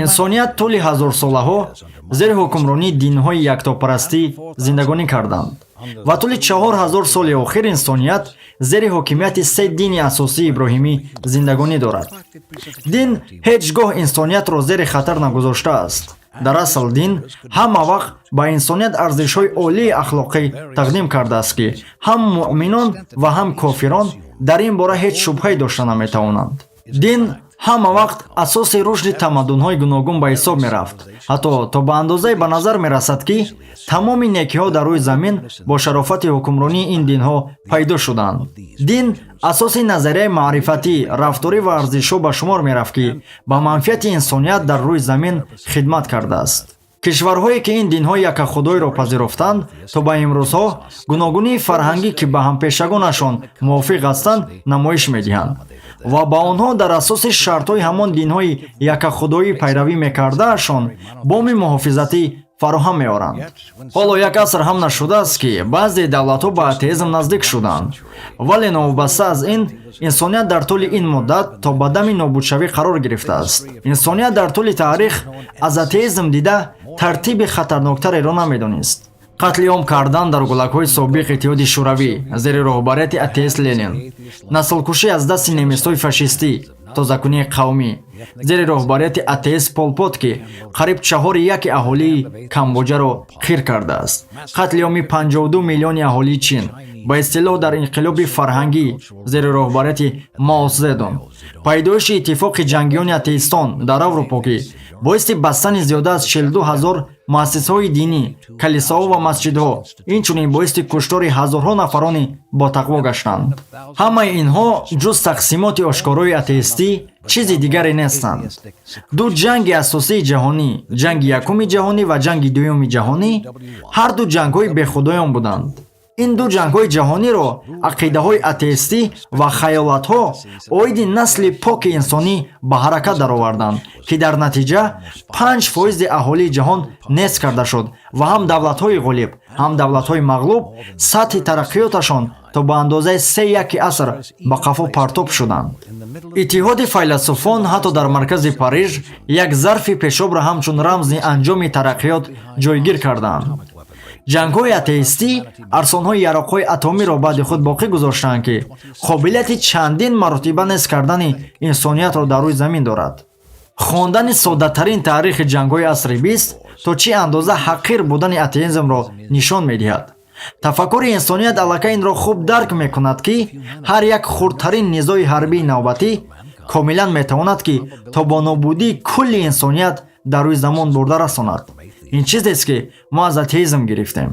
Инсоният тӯли ҳазорсолаҳо зери ҳукмронии динҳои яктопарастӣ зиндагонӣ карданд ва тӯли 4000 соли охир инсоният зери ҳокимияти се дини асосии иброҳимӣ зиндагонӣ дорад. Дин ҳеҷ гоҳ инсониятро зери хатар нагузоштааст. Дар асл дин ҳама вақт ба инсоният арзишҳои олии ахлоқӣ тақдим кардааст, ки ҳам муъминон ва ҳам кофирон дар ин бора ҳеҷ шубҳае дошта наметавонанд. Дин ҳама вақт асоси рушди тамаддунҳои гуногун ба ҳисоб мерафт, ҳатто то ба андозае ба назар мерасад, ки тамоми некиҳо дар рӯи замин бо шарофати ҳукмронии ин динҳо пайдо шуданд. Дин асоси назарияи маърифатӣ, рафторӣ ва арзишҳо ба шумор мерафт, ки ба манфиати инсоният дар рӯи замин хидмат кардааст. Кишварҳое, ки ин динҳои якахудоиро пазируфтанд, то ба имрӯзҳо гуногунии фарҳангӣ, ки ба ҳампешагонашон мувофиқ ҳастанд, намоиш медиҳанд ва ба онҳо дар асоси шартҳои ҳамон динҳои якахудоӣ пайравӣ мекардаашон боми муҳофизатӣ фароҳам меоранд. Ҳоло як аср ҳам нашудааст, ки баъзе давлатҳо ба атеизм наздик шуданд, вале новобаста аз ин инсоният дар тӯли ин муддат то ба дами нобудшавӣ қарор гирифтааст. Инсоният дар тӯли таърих аз атеизм дида тартиби хатарноктареро намедонист. Қатли ом кардан дар гулакҳои собиқ Иттиҳоди Шӯравӣ зери роҳбарияти атеист Ленин, наслкушӣ аз дасти немисҳои фашистӣ, тозакунии қавмӣ зери роҳбарияти атеист Полпот, ки қариб чаҳори яки аҳолии Камбоҷаро қир кардааст, қатли оми 52 миллиони аҳолии Чин ба истилоҳ дар инқилоби фарҳангӣ зери роҳбарияти Мао Цзэдун, пайдоиши иттифоқи ҷангиёни атеистон дар Аврупо, ки боиси бастани зиёда аз 42 ҳазор муассисаҳои динӣ, калисоҳо ва масҷидҳо, инчунин боиси куштори ҳазорҳо нафарони ботақво гаштанд. Ҳамаи инҳо ҷуз тақсимоти ошкорои атеистӣ чизи дигаре нестанд. Ду ҷанги асосии ҷаҳонӣ, Ҷанги Якуми ҷаҳонӣ ва Ҷанги Дуюми ҷаҳонӣ, ҳарду ҷангҳои бехудоён буданд. Ин ду ҷангҳои ҷаҳониро ақидаҳои атеистӣ ва хаёлатҳо оиди насли поки инсонӣ ба ҳаракат дароварданд, ки дар натиҷа 5 фоизи аҳолии ҷаҳон нест карда шуд ва ҳам давлатҳои ғолиб, ҳам давлатҳои мағлуб сатҳи тараққиёташон то ба андозаи се яки аср ба қафо партоб шуданд. Иттиҳоди файласуфон ҳатто дар маркази Париж як зарфи пешобро ҳамчун рамзи анҷоми тараққиёт ҷойгир карданд. Ҷангҳои атеистӣ арсонҳои яроқҳои атомиро баъди худ боқӣ гузоштаанд, ки қобилияти чандин маротиба нест кардани инсониятро дар рӯи замин дорад. Хондани соддатарин таърихи ҷангҳои асри бист то чӣ андоза ҳақир будани атеизмро нишон медиҳад. Тафаккури инсоният аллакай инро хуб дарк мекунад, ки ҳар як хурдтарин низои ҳарбии навбатӣ комилан метавонад, ки то бо нобудии кулли инсоният дар рӯи замон бурда расонад. Ин чизест, ки мо аз атеизм гирифтем.